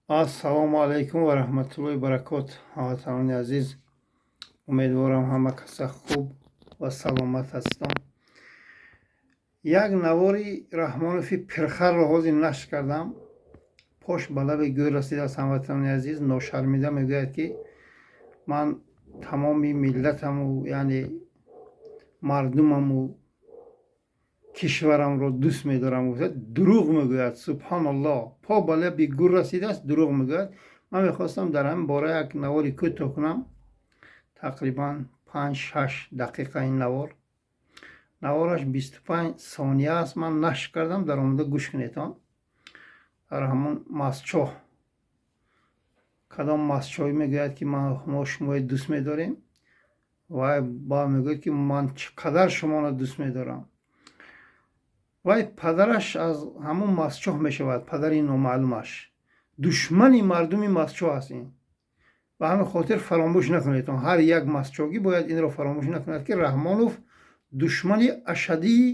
Ассалому алайкум ва раҳматуллоҳи баракот. Ҳамватанони азиз, умедворам, ҳама каса хуб ва саломат ҳастон. Як навори Раҳмонови пирхарро ҳозир нашр кардам. Пош ба лаби гӯр расидааст, ҳамватанони азиз. Ношармида мегӯяд, ки ман тамоми миллатаму, яъне мардумаму кишварамро дӯст медорам гуфта, дурӯғ мегӯяд. Субҳоналлоҳ, по ба лаби гӯр расидааст, дурӯғ мегӯяд. Ман мехостам дар ҳамин бора як навори кӯтоҳ кунам, тақрибан 5-6 дақиқа. Ин навор, навораш 25 сония аст. Ман нашр кардам, дар омада гӯш кунедон. Дар ҳамон Мастчоҳ, кадом мастчоҳӣ мегӯяд, ки мо шуморо дӯст медорем. Вай ба мегӯяд, ки ман чӣ қадар шуморо дӯст медорам. Вай падараш аз ҳамон Мастчоҳ мешавад, падари номаълумаш. Душмани мардуми Мастчоҳ аст ин. Ба ҳамин хотир фаромӯш накунедон, ҳар як мастчоҳӣ бояд инро фаромӯш накунад, ки Раҳмонов душмани ашаддии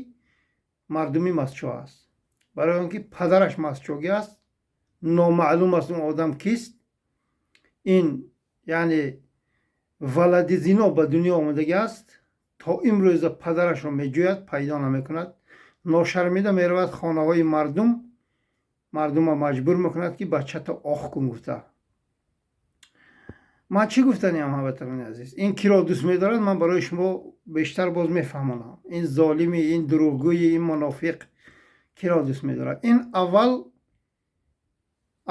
мардуми Мастчоҳ аст, барои он ки падараш мастчоҳӣ аст. Номаълум аст, он одам кист. Ин, яъне, валади зино ба дунё омадагӣ аст. То имрӯза падарашро меҷӯяд, пайдо намекунад. Ношармида меравад хонаҳои мардум, мардумро маҷбур мекунад, ки бачата ох кун гуфта. Ман чӣ гуфтаниам, ҳамватанони азиз? Ин киро дӯст медорад, ман барои шумо бештар боз мефаҳмонам. Ин золими, ин дурӯғгӯи, ин мунофиқ киро дӯст медорад? Ин аввал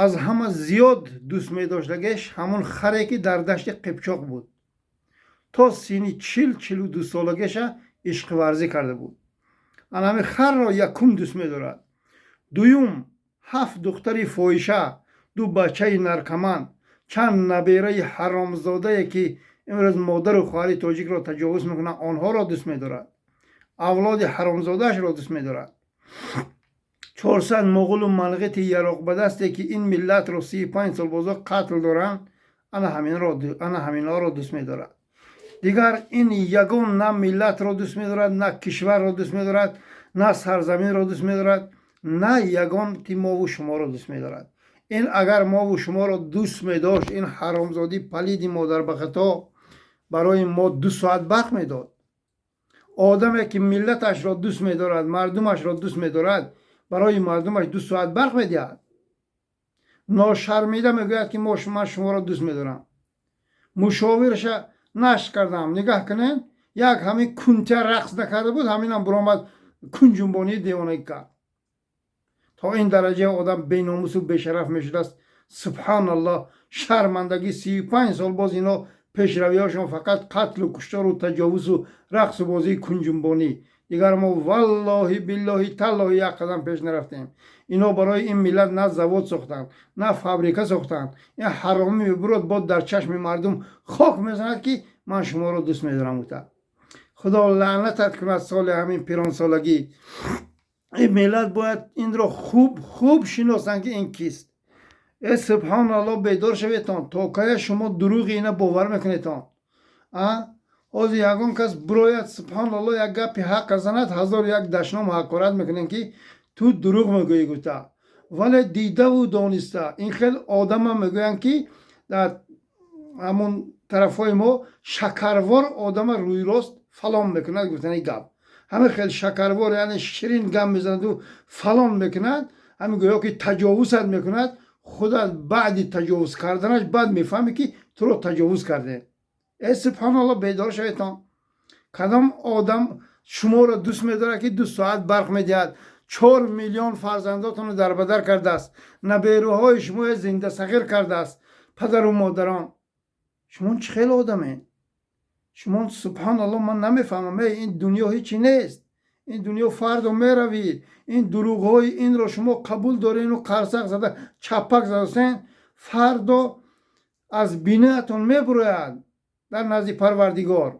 аз ҳама зиёд дӯст медоштагеш ҳамон харе, ки дар Дашти Қипчоқ буд. То синни 40-42 солагеша ишқварзӣ карда буд. Ана ҳамин харро якум дӯст медорад. Дуюм, ҳафт духтари фоҳиша, ду бачаи наркоман, чанд набераи ҳаромзодае, ки имрӯз модару хоҳари тоҷикро таҷовуз мекунанд, онҳоро дӯст медорад. Авлоди ҳаромзодаашро дӯст медорад. 400 моғулу манғити яроқбадасте, ки ин миллатро 35 сол бозо қатл доранд, ана ҳаминҳоро дӯст медорад. Дигар ин ягон на миллатро дӯст медорад, на кишварро дӯст медорад, на сарзаминро дӯст медорад, на ягон ки мову шуморо дӯст медорад. Ин агар мову шуморо дӯст медошт, ин ҳаромзодӣ, палиди модарбахато барои мо 2 соат барқ медод. Одаме, ки миллаташро дӯст медорад, мардумашро дӯст медорад, барои мардумаш 2 соат барқ медиҳад. Ношармида мегӯяд, ки ман шуморо дӯст медорам. Мушовираша нашр кардам, нигаҳ кунед. Як ҳамин кунтя рақс накарда буд, ҳаминам буромад, кунҷунбонии девонагӣ кард. То ин дараҷа одам беномусу бешараф мешудааст? Субҳаналлоҳ, шармандагӣ! 35 сол боз ино пешравиҳошон фақат қатлу куштору таҷовузу рақсу бозии кунҷунбонӣ. Дигар мо, валлоҳи, биллоҳи, таллоҳи, як қадам пеш нарафтем. Ино барои ин миллат на завод сохтанд, на фабрика сохтанд. Ин ҳаромӣ мебурод, бод дар чашми мардум хок мезанад, ки ман шуморо дӯст медорам гуфта. Худо лаънатат кунад соли ҳамин пиронсолагӣ. Ин миллат бояд инро хуб хуб шиносанд, ки ин кист. Э, субҳоналлоҳ, бедор шаветон! То кая шумо дурӯғи ина бовар мекунедон? А ҳозир ягон кас бирояд, субҳоналлоҳ, як гапи ҳаққа занад, ҳазору як дашном, ҳақорат мекунем, ки ту дурӯғ мегӯӣ гуфта. Вале дидаву дониста ин хел одама мегӯянд, ки дар ҳамон тарафҳои мо шакарвор одама рӯйрост фалон мекунад гуфтани гап. Ҳамин хел шакарвор, яъне ширин гап мезанаду фалон мекунад. Ҳамин гӯё ки таҷовузат мекунад. Худат баъди таҷовуз карданаш баъд мефаҳмӣ, ки туро таҷовуз кардем. Э, субҳоналлоҳ, бедор шаветон! Кадом одам шуморо дӯст медорад, ки 2 соат барқ медиҳад? 4 миллион фарзандотонро дарбадар кардааст, набераҳои шуморо зиндасағир кардааст. Падару модарон, шумо чӣ хел одамед шумо? Субҳоналлоҳ, ман намефаҳмам. Э, ин дунё ҳечи нест, ин дунё фардо меравӣ. Ин дурӯғҳои инро шумо қабул дорену қарсақ зада, чапак задасен. Фардо аз бинаатон мебурояд дар назди Парвардигор.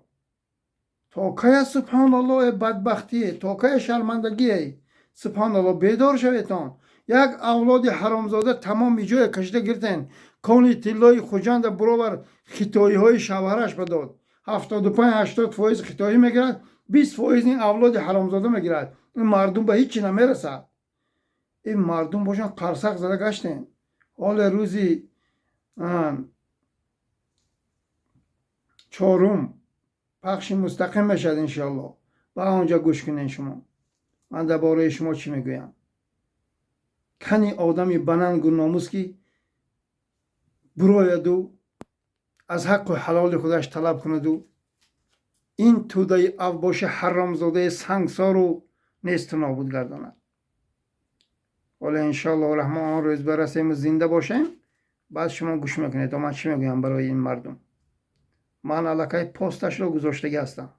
То кая, субҳоналлоҳ, э бадбахтие? То кая шармандагие? Субҳоналлоҳ, бедор шаветон! Як авлоди ҳаромзода тамоми ҷое кашида гиртен. Кони тиллои Хуҷанда буровар, хитоиҳои шавҳараш ба дод. 75-80 фоиз хитоӣ мегирад, 20 фоиз ин авлоди ҳаромзода мегирад. Ин мардум ба ҳеҷ чи намерасад. Ин мардум бошанд, қарсақ зада гаштем. Ҳоле рӯзи чорум пахши мустақим мешавад, иншоалло. Ба онҷа гӯш кунед шумо, ман дар бораи шумо чӣ мегӯям. Кани одами банангу номус, ки бурояду аз ҳаққу ҳалоли худаш талаб кунаду ин тӯдаи авбоши ҳаромзодаи сангсору несту нобуд гардонад. Ҳоло, иншоалло раҳмон, он рӯз барасему зинда бошем, баъд шумо гӯш мекунед, то ман чӣ мегӯям барои ин мардум. Ман аллакай посташро гузоштагӣ ҳастам.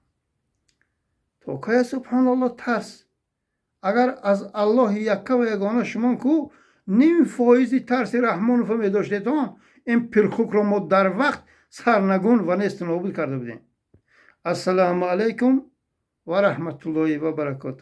То кая, субҳоналло, тарс? Агар аз Аллоҳи якка ва ягона шумо ку ним фоизи тарси Раҳмонова медоштедон, ин пирхукро мо дар вақт сарнагун ва несту нобуд карда будем. Ассалому алайкум ва раҳматуллоҳи ва баракоту.